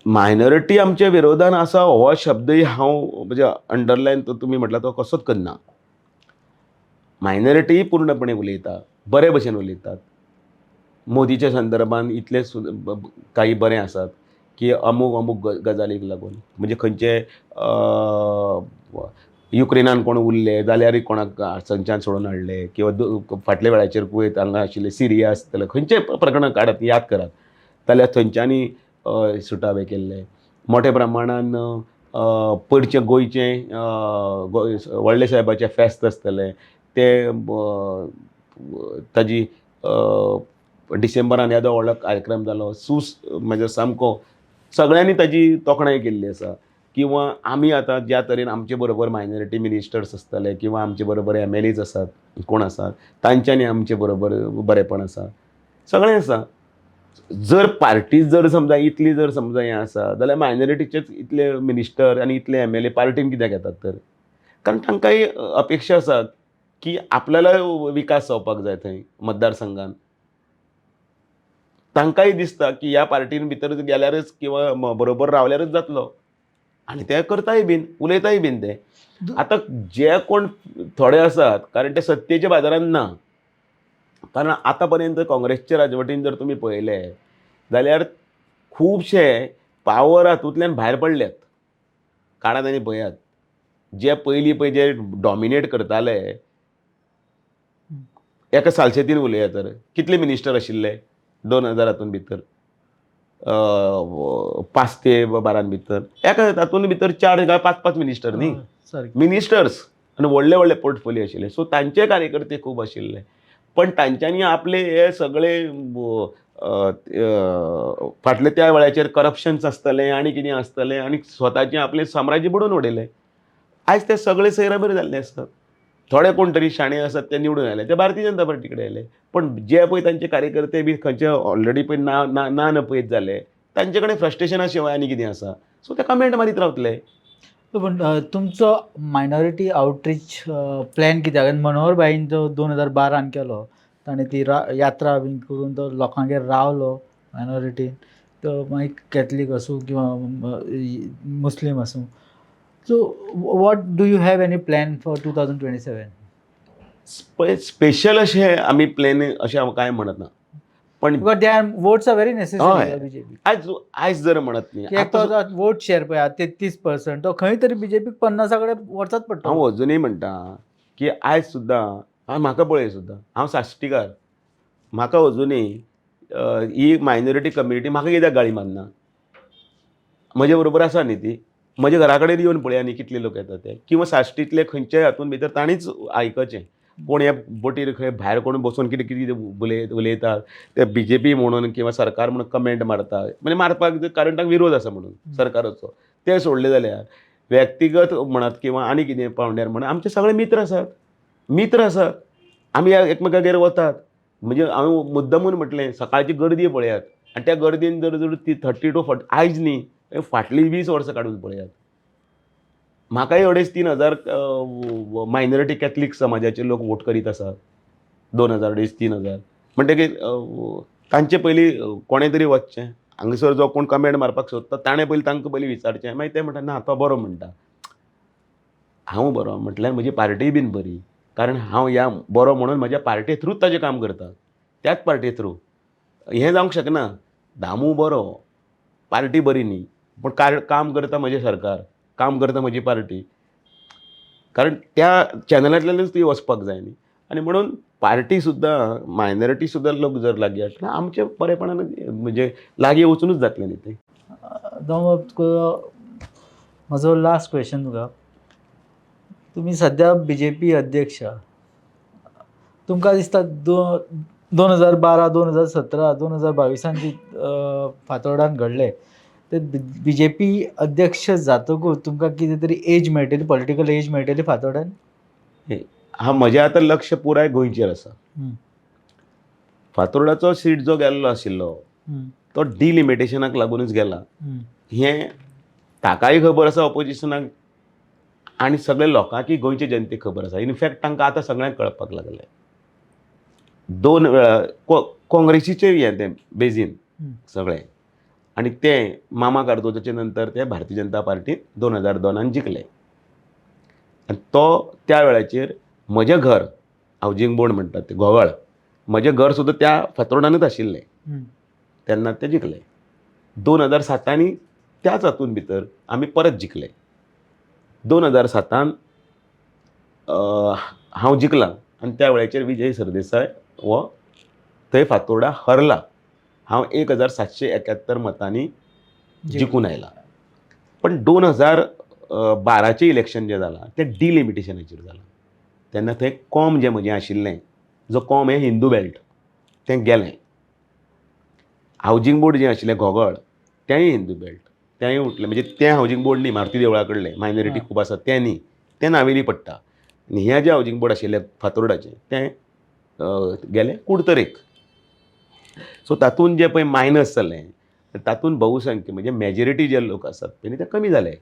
मायनॉरिटी आमच्या विरोधान आसा हो शब्दय हांव म्हणजे अंडरलायन तो तुमी म्हटला तो कसोच करना. मायनॉरिटी पूर्णपणे उलयता, बरे भशेन उलयतात. मोदीच्या संदर्भान इतले काही बरें आसात की अमूक अमूक गजालीक लागून म्हणजे खंयचे युक्रेनान कोण उरले जाल्यारय कोणाक थंयच्यान सोडून हाडले किंवा फाटल्या वेळाचेर कुवेत हांगा आशिल्ले, सिरिया आसतले, खंयचे प्रकरणां काडात याद करात जाल्यार थंयच्यांनी सुटावे केल्ले. मोठ्या प्रमाणान पयरचें गोंयचें व्हडले साहेबाचें फेस्त आसतलें तें ताजी डिसेंबरान येदो व्हडलो कार्यक्रम जालो, सूस म्हणजे सामको सगळ्यांनी ताजी तोखणाय केल्ली आसा. किंवा आमी आतां ज्या तरेन आमचे बरोबर मायनॉरिटी मिनिस्टर्स आसतले किंवा आमचे बरोबर एमएलएज आसात, कोण आसात, तांच्यांनी आमचे बरोबर बरेपण आसा, सगळें आसा. जर पार्टी जर समजा इतली जर समजा हें आसा जाल्यार मायनॉरिटीचेच इतले मिनिस्टर आनी इतले एमएलए पार्टीन कित्याक येतात तर? कारण तांकांय अपेक्षा आसा की आपल्याला विकास जावपाक जाय थंय मतदारसंघान. तांकांय दिसता की ह्या पार्टीन भितर गेल्यारच किंवा बरोबर रावल्यारच जातलो आनी ते करताय बीन, उलयताय बीन ते. आतां जे कोण थोडे आसात, कारण ते सत्तेच्या बाजारान ना, कारण आतां पर्यंत काँग्रेसच्या राजवटीन जर तुमी पळयलें जाल्यार खुबशे पावर हातूंतल्यान भायर पडल्यात. काडात आनी पळयात, जे पयलीं पळय जे डॉमिनेट करताले, एका सालसेतीन उलया तर कितले मिनिस्टर आशिल्ले 2000 हातून भितर, 5 ते 12 भितर, एका तातूंत भितर 4 काय 5-5 मिनिस्टर न्ही, सारकें. मिनिस्टर्स आनी व्हडले व्हडले पोर्टफोलियो आशिल्ले. सो तांचे कार्यकर्ते खूब आशिल्ले, पण तांच्यांनी आपले हे सगळे फाटले त्या वेळाचेर करप्शन्स आसतलें आनी कितें आसतलें आनी स्वताचें आपलें साम्राज्य बुडोवन उडयलें. आयज ते सगळे सैराभर जाल्ले आसतात. थोडे कोण तरी शाणे आसात ते निवडून आयले, ते भारतीय जनता पार्टी कडेन आयले, पण जे पळय तांचे कार्यकर्ते बी खंयचे ऑलरेडी पळय ना ना ना नपयत जाले, तांचे कडेन फ्रस्ट्रेशना शिवाय आनी कितें आसा? सो ते कमेंट मारीत रावतले. पूण तुमचो मायनॉरिटी आउटरीच प्लॅन कित्याक? आनी मनोहर भाईन जो 2012 केलो, ताणें ती यात्रा बीन करून तो लोकांगेर रावलो मायनॉरिटीन, तो मागीर कॅथलीक आसूं किंवा मुस्लीम आसूं. So what do you have any plan for 2027? पळय, स्पेशल अशें आमी प्लॅन अशें हांव कांय म्हणत ना, पण because they are votes are very necessary BJP. आयज आयज जर म्हणत न्ही, एक तो वोट शेअर पळय 33%, तो खंय तरी बीजेपीक 50 कडेन व्हरचाच पडटलो. हांव अजुनूय म्हणटा की आयज सुद्दां हांव म्हाका पळय सुद्दां हांव साश्टीकार, म्हाका अजुनूय ही मायनॉरिटी कम्युनिटी म्हाका कित्याक गाळी मारना? म्हजे बरोबर आसा न्ही ती, म्हज्या घरा कडेन येवन पळया न्ही कितले लोक येतात ते, किंवा साश्टींतले खंयच्याय हातून भितर तांणीच आयकचें. कोण ह्या बोटीर खंय भायर कोण बसून कितें कितें उलयतात ते बीजेपी म्हणून किंवा सरकार म्हणून कमेंट मारता, म्हणजे मारपाक कारण तांकां विरोध आसा म्हणून सरकाराचो. ते सोडले जाल्यार व्यक्तिगत म्हणत किंवा आनी कितें पावंड्यार म्हणत आमचे सगळे मित्र आसात, मित्र आसात, आमी एकमेकागेर वतात. म्हणजे हांवें मुद्दमून म्हटलें सकाळची गर्दी पळयात आनी त्या गर्दीन जर जर ती 30 to 40 आयज न्ही फाटलीं 20 वर्सां काडून पळयात, म्हाकाय 2,500-3 हजार मायनॉरिटी कॅथलीक समाजाचे लोक वोट करीत आसात, 2,000 2,500-3 हजार. म्हणटकीर तांचे पयलीं कोणें तरी वचचें हांगासर, जो कोण कमेंट मारपाक सोदता ताणें पयलीं तांकां पयलीं विचारचें, मागीर ते म्हणटा ना तो बरो म्हणटा, हांव बरो म्हटल्यार म्हजी पार्टीय बीन बरी, कारण हांव ह्या बरो म्हणून म्हज्या पार्टे थ्रूच ताजें काम करता, त्याच पार्टे थ्रू. हें जावंक शकना, दामू बरो पार्टी बरी न्ही, पूण काम करता म्हजें सरकार, काम करता म्हजी पार्टी, कारण त्या चॅनलांतल्यानूच ती वचपाक जाय न्ही. आनी म्हणून पार्टी सुद्दां मायनॉरिटी सुद्दां लोक जर लागीं हाडटा आमचे बरेपणान, म्हणजे लागीं वचुनूच जातलें न्ही तें. म्हजो लास्ट क्वेश्चन तुका, तुमी सद्या बीजेपी अध्यक्ष, तुमकां दिसता 2012, 2017, 2022 जी फातोर्डान घडलें ते बीजेपी अध्यक्ष जातकूच तुमकां कितें तरी एज मेळटली, पॉलिटिकल एज मेळटली फातोर्डान? हा, म्हजें आतां लक्ष पुराय गोंयचेर आसा. फातोर्डाचो सीट जो गेल्लो आशिल्लो तो डिलिमिटेशनाक लागुनूच गेला, हें ताकाय खबर आसा ऑपोजिशनाक आनी सगळे लोकांकय गोंयचे जनतेक खबर आसा. इनफॅक्ट तांकां आतां सगळ्यांक कळपाक लागलें. 2 वेळा काँग्रेसीचें हें तें बेजीन सगळें, आनी तें मामा कार्दोजाचे नंतर ते भारतीय जनता पार्टीन 2002 जिखले, आनी तो त्या वेळाचेर म्हजें घर हावजींग बोर्ड म्हणटात तें गोवळ, म्हजें घर सुद्दां त्या फातोर्डानूच आशिल्लें तेन्ना ते जिखले. 2007 त्याच हातून भितर आमी परत जिखले. 2007 हांव जिखला आनी त्या वेळाचेर विजय सरदेसाय हो थंय फातोर्डा हरला. हांव 1771 मतांनी जिखून आयला. पण 2012 इलेक्शन जें जालां तें डिलिमिटेशनाचेर जालां. तेन्ना थंय कॉम जें म्हजें आशिल्लें, जो कॉम हें हिंदू बेल्ट, तें गेलें. हावजींग बोर्ड जें आशिल्लें घोगळ, तेंय हिंदू बेल्ट. तेंय उठलें. म्हणजे तें हावजींग बोर्ड न्ही, मारुती देवळा कडलें मायनॉरिटी खूब आसा तें न्ही, तें नावेली पडटा. आनी हें जें हावजींग बोर्ड आशिल्लें फातोर्डाचें तें गेलें कुडतरेक. सो तातूंत जें पळय मायनस जालें तातूंत बहुसंख्य म्हणजे मॅजॉरिटी जे लोक आसात पळय न्ही ते कमी जाले.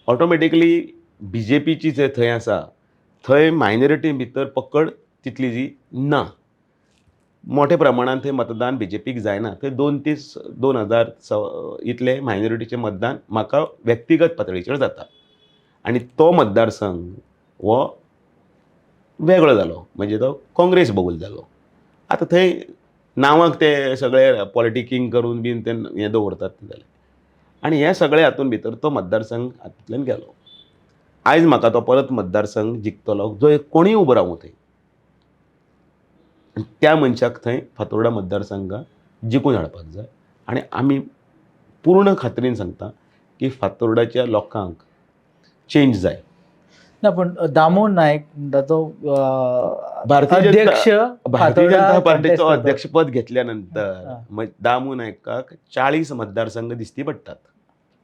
ऑटोमॅटिकली बीजेपीची जे थंय आसा थंय मायनॉरिटी भितर पकड तितली जी ना, मोठ्या प्रमाणान थंय मतदान बीजेपीक जायना. थंय 2 ते 2 हजार इतलें मायनॉरिटीचें मतदान म्हाका व्यक्तिगत पातळीचेर जाता आनी तो मतदारसंघ हो वेगळो जालो, म्हणजे तो काँग्रेस बगूल जालो. आतां थंय नांवाक ते सगळे पॉलिटिकींग करून बीन ते हें दवरतात ते जालें आनी हे सगळे हातून भितर तो मतदारसंघ हातूंतल्यान गेलो. आयज म्हाका तो परत मतदारसंघ जिखतलो जो कोणूय उबो रावूं थंय, त्या मनशाक थंय फातोर्डा मतदारसंघात जिखून हाडपाक जाय. आनी आमी पूर्ण खात्रीन सांगता की फातोर्डाच्या लोकांक चेंज जाय. ना, पण दामू नायक म्हणटा तो भारतीय जनता अध्यक्ष भारतीय फातोर्डा जनता पार्टीचो contest करता. अध्यक्षपद घेतल्या नंतर दामू नायकाक 40 मतदारसंघ दिसती पडटात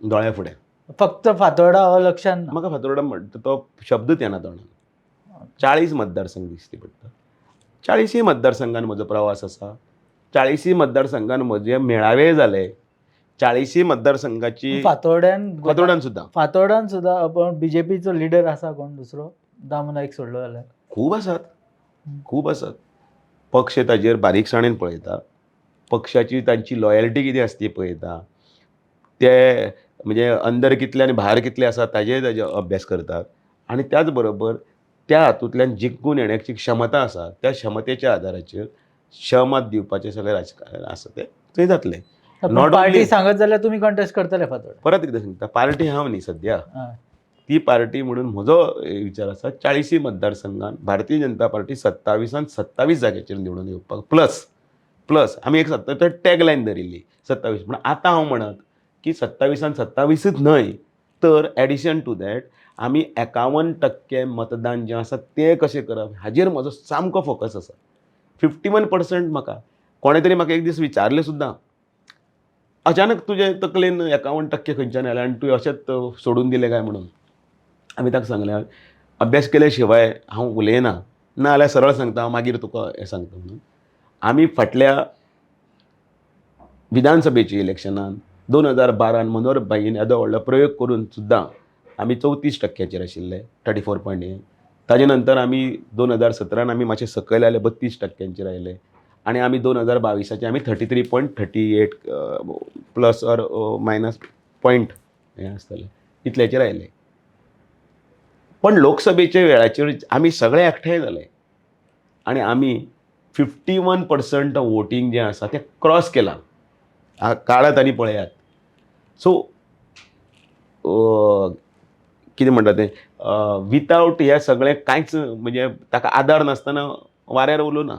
दोळ्या फुडें. फक्त फातोर्डा हो लक्षात ना. म्हाका फातोर्डा म्हणटा तो शब्दच येना तोंडान. 40 मतदारसंघ दिसती पडटा. 40य मतदारसंघान म्हजो प्रवास आसा, 40य मतदारसंघान म्हजे मेळावे जाले, 40य मतदारसंघाची फातोर्ड्यान फातोर्डान सुद्दां. फातोर्डान सुद्दां. पण बीजेपीचो लिडर आसा कोण दुसरो दामू नायक सोडलो जाल्यार? खूब आसात, खूब आसात. पक्ष ताजेर बारीकसाणेन पळयता, पक्षाची तांची लॉयल्टी कितें आसा ती पळयता, ते म्हणजे अंदर कितले आनी भायर कितले आसा ताजेर ताजे अभ्यास करतात आनी त्याच बरोबर त्या हातूंतल्यान जिखून येण्याची क्षमता आसा त्या क्षमतेच्या आदाराचेर सहमत दिवपाचें सगळें राजकारण आसा तें थंय जातलें. Not party only- सांगत जाल्यार तुमी कंटेस्ट करतले फातोर्डा? परत एकदां सांगता, पार्टी हांव न्ही सद्या ती पार्टी म्हणून म्हजो विचार आसा 40 मतदारसंघान भारतीय जनता पार्टी 27 27 जाग्याचेर निवडून येवपाक, प्लस प्लस आमी एक सत्ता टॅग लायन धरिल्ली 27, पूण आतां हांव म्हणत की 27 27च न्हय तर एडिशन टू that आमी 51% मतदान जें आसा तें कशें करप हाजेर म्हजो सामको फोकस आसा. 51% म्हाका कोणें तरी म्हाका एक दीस विचारलें सुद्दां, अचानक तुजे तकलेन 51% खंयच्यान आयलें आनी तुवें अशेंच सोडून दिलें काय म्हणून. आमी ताका सांगलें अभ्यास केल्या शिवाय हांव उलयना, ना जाल्यार सरळ सांगता हांव मागीर तुका हें सांगता म्हणून. आमी फाटल्या विधानसभेच्या इलेक्शनान 2012 मनोहर भाईन येदो व्हडलो प्रयोग करून सुद्दां आमी 34 टक्क्याचेर आशिल्ले, 34.8. ताजे नंतर आमी 2017 आमी मातशे सकयल आयले, 32 टक्क्यांचेर आयले आनी आमी 2022चे आमी 33.38 plus or minus point हें आसतलें इतल्याचेर आयले. पण लोकसभेच्या वेळाचेर आमी सगळे एकठांय जाले आनी आमी 51% वोटींग जें आसा तें क्रॉस केलां. काडात आनी पळयात. सो कितें म्हणटा तें, वितावट हें सगळें कांयच म्हणजे ताका आदार नासतना वाऱ्यार उलोवं ना.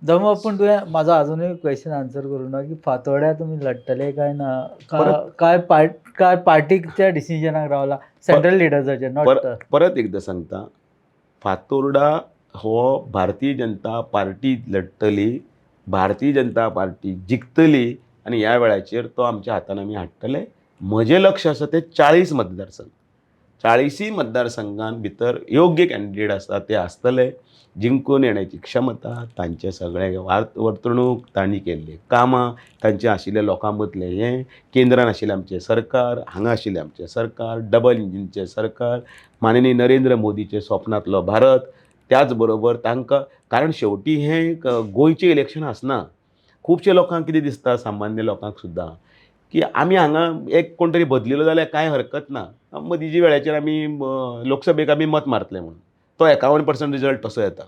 दमो, पूण तुवें म्हाजो अजुनूय क्वेश्चन आन्सर करूं ना की फातोड्या तुमी लडटले काय ना, काय पार्ट काय पार्टीच्या डिसिजनाक रावला, सेंट्रल लिडर्साचे not? परत एकदां सांगता, फातोर्डा हो भारतीय जनता पार्टी लडटली, भारतीय जनता पार्टी जिखतली आनी ह्या वेळाचेर तो आमच्या हातान आमी हाडटले. म्हजें लक्ष आसा तें 40 मतदारसंघ, 40य मतदारसंघान भितर योग्य कॅन्डिडेट आसा ते आसतले. जिंकून येण्याची क्षमता तांचे सगळे वर्तणूक, तांणी केल्ली कामां, तांचे आशिल्ले लोकां मदलें हें, केंद्रान आशिल्लें आमचें सरकार, हांगा आशिल्लें आमचें सरकार, डबल इंजिनचें सरकार, माननीय नरेंद्र मोदीचें स्वप्नांतलो भारत, त्याच बरोबर तांकां, कारण शेवटी हें एक गोंयचें इलेक्शन आसना. खुबशे लोकांक कितें दिसता, सामान्य लोकांक सुद्दां, की आमी हांगा एक कोण तरी बदलिलो जाल्यार कांय हरकत ना, मदींच्या वेळाचेर आमी लोकसभेक आमी मत मारतले म्हणून तो 51% रिजल्ट तसो येता.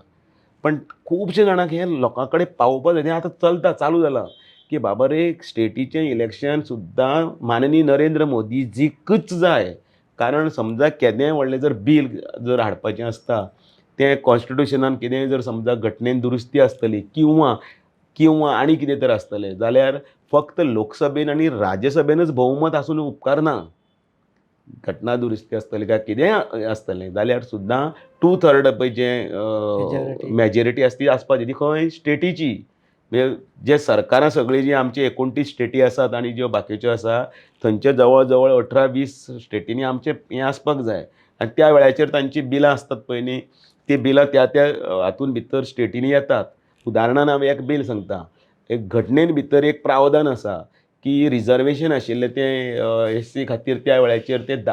पण खुबशे जाणांक हें लोकां कडेन पावोवपा जाय. हें आतां चलता, चालू जालां की बाबा रे, स्टेटीचें इलेक्शन सुद्दां माननीय नरेंद्र मोदीजीकच जाय. कारण समजा केदेंय व्हडलें जर बील जर हाडपाचें आसता तें कॉन्स्टिट्युशनान कितेंय जर समजा घटनेन दुरुस्ती आसतली किंवां किंवां आनी कितें तर आसतलें जाल्यार फक्त लोकसभेन आनी राज्यसभेनच भोवमत आसून उपकारना. घटना दुरुस्ती आसतली काय कितेंय आसतलें जाल्यार सुद्दां टू थर्ड पळय जें Majority. Majority आसता ती आसपाची, ती खंय स्टेटीची. म्हणजे जे सरकारां सगळीं जी आमची 29 स्टेटी आसात आनी ज्यो बाकीच्यो आसा थंयचे जवळ जवळ 18-20 स्टेटींनी आमचें हें आसपाक जाय. आनी त्या वेळाचेर तांची बिलां आसतात पळय न्ही, ती बिलां त्या त्या हातून भितर स्टेटींनी येतात. उदाहरणान हांव एक बील सांगता, एक घटनेन भितर एक प्रावधान आसा की रिजर्वेशन आशिल्लें तें एस सी खातीर त्या वेळाचेर तें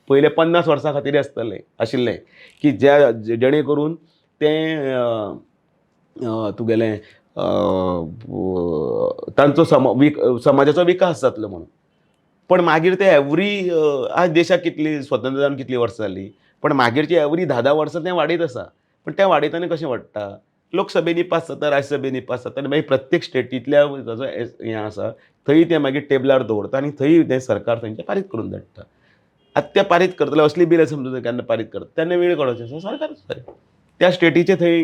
पयले 50 वर्सां खातीर आसतलें आशिल्लें की ज्या जेणे करून तें तुगेलें तांचो समाजाचो विकास जातलो म्हणून. पण मागीर ते एवरी आज देशाक कितली स्वतंत्र जावन कितलीं वर्सां जालीं, पण मागीरची एवरी 10-10 वर्सां तें वाडयत आसा. पण तें वाडयतना कशें वाडटा, लोकसभेनी पास जाता, राज्यसभेनी पास जाता आनी मागीर प्रत्येक स्टेटींतल्या ताजो हें आसा थंय तें मागीर टेबलार दवरता आनी थंय तें सरकार थंयचें पारीत करून धाडटा. आतां तें पारीत करतले असली बिलां समजा केन्ना पारीत करता तेन्ना वेळ काडचो आसा सरकार त्या स्टेटीचें थंय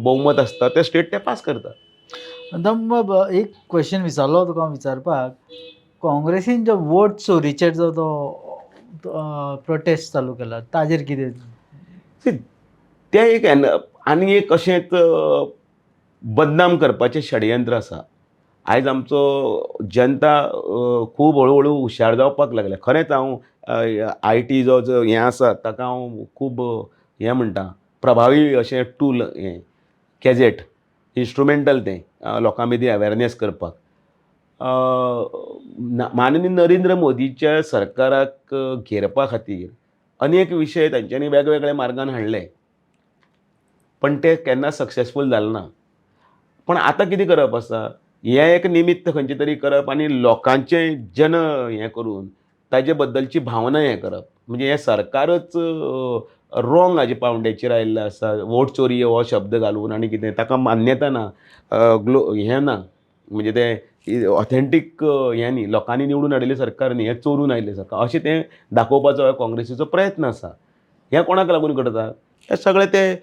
भोवमत आसता, त्या स्टेट तें पास करता. दम एक क्वेश्चन विचारलो तुका हांव विचारपाक, काँग्रेसीन जो वोट चोरीचेर जो तो प्रोटेस्ट चालू केला ताजेर कितें? तें एक आनी एक अशेंच बदनाम करपाचें षडयंत्र आसा. आयज आमचो जनता खूब हळू हळू हुशार जावपाक लागल्या. खरेंच हांव I T जो जो हें आसा ताका हांव खूब हें म्हणटा, प्रभावी अशें टूल हें गॅजेट इन्स्ट्रुमेंटल तें लोकां मदीं अवेरनेस करपाक. माननीय नरेंद्र मोदीच्या सरकाराक घेरपा खातीर अनेक विशय तांच्यांनी वेगवेगळ्या मार्गान हाडले, पण ते केन्ना सक्सेसफूल जाले ना. पण आतां कितें करप आसा, हें एक निमित्त खंयचें तरी करप आनी लोकांचें जन हें करून ताजे बद्दलची भावना हें करप, म्हणजे हें सरकारच रोंग हाजे पावंड्याचेर आयिल्लें आसा. वोट चोरी हो शब्द घालून आनी कितें ताका मान्यता ना, हें ना, म्हणजे तें ऑथेंटीक हें न्ही, लोकांनी निवडून हाडिल्लें सरकार न्ही, हें चोरून आयिल्लें सरकार अशें तें दाखोवपाचो काँग्रेसीचो प्रयत्न आसा. हें कोणाक लागून करता, हें सगळें तें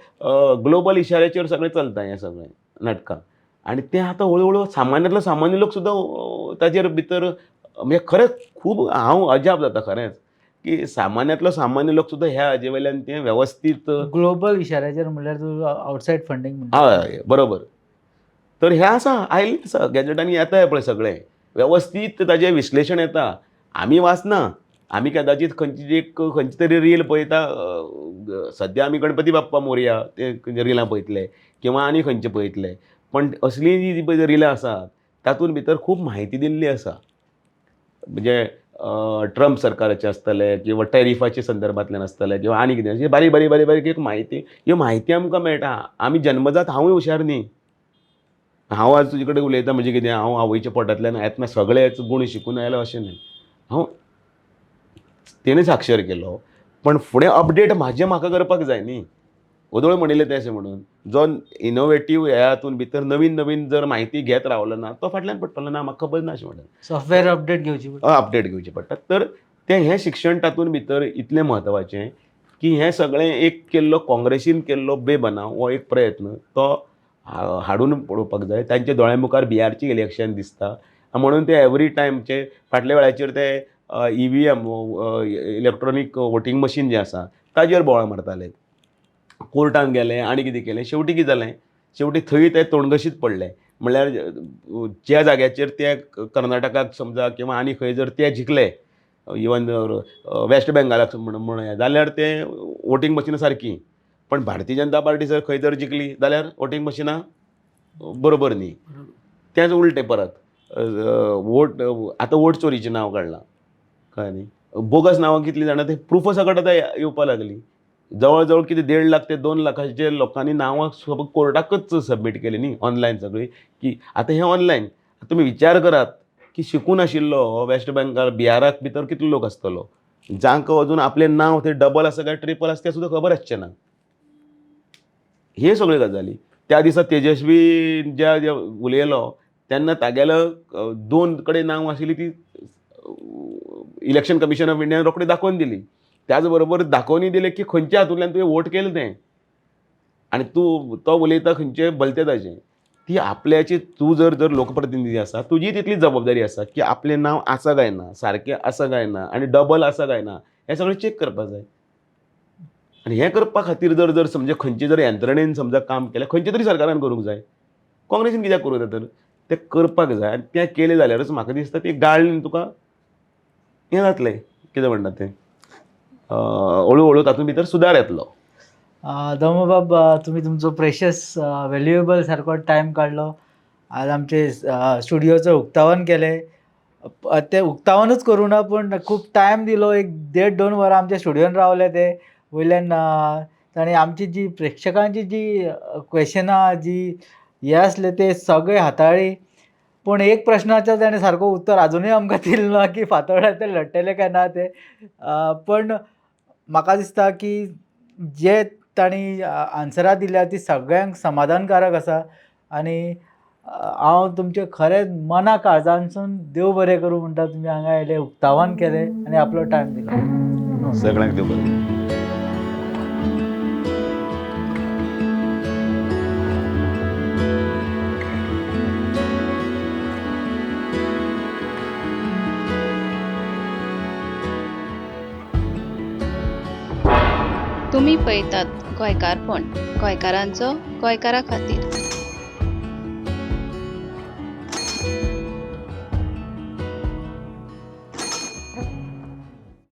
ग्लोबल इशाऱ्याचेर सगळें चलता हें सगळें नाटकां. आनी तें आतां हळू हळू सामान्यांतलो सामान्य लोक सुद्दां ताजेर भितर म्हणजे खरेंच खूब हांव अजाप जाता खरेंच की सामान्यांतलो सामान्य लोक सुद्दां ह्या हाजे वयल्यान तें वेवस्थीत ग्लोबल इशाऱ्याचेर म्हणल्यार तूं आवटसायड फंडींग म्हणटा. हय बरोबर. तर हें आसा आयिल्लें आसा गॅजेटांनी येता पळय सगळें वेवस्थीत ताजें विश्लेशण येता. आमी वाचना, आमी कदाचीत खंयची एक खंयची तरी रील पळयता, सद्या आमी गणपती बाप्पा मोरया ते रिलां पळयतले किंवा आनी खंयचे पळयतले, पण असली जी पळय रिलां आसा तातूंत भितर खूब म्हायती दिल्ली आसा. म्हणजे ट्रम्प सरकाराचें आसतलें किंवा टॅरिफाचे संदर्भांतल्यान आसतलें किंवा आनी कितें अशें बारीक बारीक बारीक बारीक एक म्हायती, ह्यो म्हायती आमकां मेळटा. आमी जन्मजात हांवूय हुशार न्ही, हांव आज तुजे कडेन उलयता म्हणजे कितें हांव आवयच्या पोटांतल्यान येतना सगळेच गूण शिकून आयलो अशें न्ही, हांव तेणें साक्षर केलो, पण फुडें अपडेट म्हाजें म्हाका करपाक जाय न्ही. ओदोळ म्हणिल्लें तें अशें म्हणून जो इनोवेटीव ह्या हातून भितर नवीन नवीन जर म्हायती घेत रावलो ना तो फाटल्यान पडटलो ना, म्हाका खबर ना अशें म्हणून सॉफ्टवेअर अपडेट घेवची पडटा. अपडेट घेवचे पडटा. तर तें हें शिक्षण तातूंत भितर इतलें म्हत्वाचें की हें सगळें एक केल्लो काँग्रेसीन केल्लो बेबनाव हो एक प्रयत्न तो हाडून पळोवपाक जाय. तांच्या दोळ्या मुखार बिहारचें इलेक्शन दिसता म्हणून ते एवरी टायमचे फाटल्या वेळाचेर ते EVM electronic voting machine जें आसा ताजेर बोवाळ मारताले, कोर्टान गेले आनी कितें केलें. शेवटी कितें जालें, शेवटी थंय ते तोंडघशीत पडले. म्हणल्यार ज्या जाग्याचेर ते कर्नाटकाक समजा किंवा आनी खंय जर ते जिखले इवन वेस्ट बेंगालाक म्हणया जाल्यार ते वोटींग मशिनां सारकीं, पण भारतीय जनता पार्टी जर खंय जर जिखली जाल्यार वोटींग मशिनां बरोबर न्ही. तेंच उलटें परत वोट आतां वोट चोरीचें नांव काडलां, कळ्ळें न्ही, बोगस नांवां कितलीं जाणां ते प्रुफां सकट आतां येवपा लागलीं. जवळ जवळ कितें 1.5 लाख ते 2 लाखांचे लोकांनी नांवां कोर्टाकच सबमीट केली न्ही ऑनलायन सगळीं. की आतां हें ऑनलायन तुमी विचार करात की शिकून आशिल्लो हो वेस्ट बेंगाल बिहाराक भितर कितलो लोक आसतलो जांकां अजून आपलें नांव थंय डबल आसा काय ट्रिपल आसा तें सुद्दां खबर आसचें ना. हे सगळ्यो गजाली त्या दिसा तेजस्वी ज्या उलयलो तेन्ना तागेलो 2 कडेन नांव आशिल्ली ती इलेक्शन कमिशन ऑफ इंडियान रोखडी दाखोवन दिली. त्याच बरोबर दाखोवनय दिलें की खंयच्या हातूंतल्यान तुवें वोट केलें तें आनी तूं तो उलयता खंयचे भलते ताजें. ती आपल्याची तूं जर जर लोकप्रतिनिधी आसा तुजी तितली जबाबदारी आसा की आपलें नांव आसा काय ना, सारकें आसा काय ना आनी डबल आसा काय ना हें सगळें चॅक करपाक जाय. आनी हें करपा खातीर जर जर समजा खंयचे जर यंत्रणेन समजा काम केलें खंयचे तरी सरकारान करूंक जाय. काँग्रेसीन कित्याक करूं येता तर तें करपाक जाय आनी तें केलें जाल्यारच म्हाका दिसता ती गाळणी तुका हें जातलें, कितें म्हणटात तें, हळू हळू तातूंत भितर सुदार येतलो. दामूबाब, तुमी तुमचो प्रेशियस व्हॅल्युएबल सारको टायम काडलो, आज आमचे स्टुडियोचो उक्तावण केलें. तें उक्तावणूच करूं ना पूण खूब टायम दिलो, एक देड दोन वरां आमच्या स्टुडियोन रावले ते. वयल्यान ताणें आमची जी प्रेक्षकांची जी क्वेशनां जी हे आसले ते सगळे हाताळ्ळी. पूण एक प्रश्नाचो ताणें सारको उत्तर आजुनूय आमकां दिलें ना की फातोर्डा ते लडटले काय ना ते. पण म्हाका दिसता की जे तांणी आन्सरां दिल्या ती सगळ्यांक समाधानकारक आसा. आनी हांव तुमचें खरेंच मना काळजांतसून देव बरें करूं म्हणटा, तुमी हांगा आयले, उक्तावण केलें आनी आपलो टायम दिलो. सगळ्यांक देव बरें करूं. तुमी पळयतात गोंयकारपण, गोंयकारांचो गोंयकारा खातीर.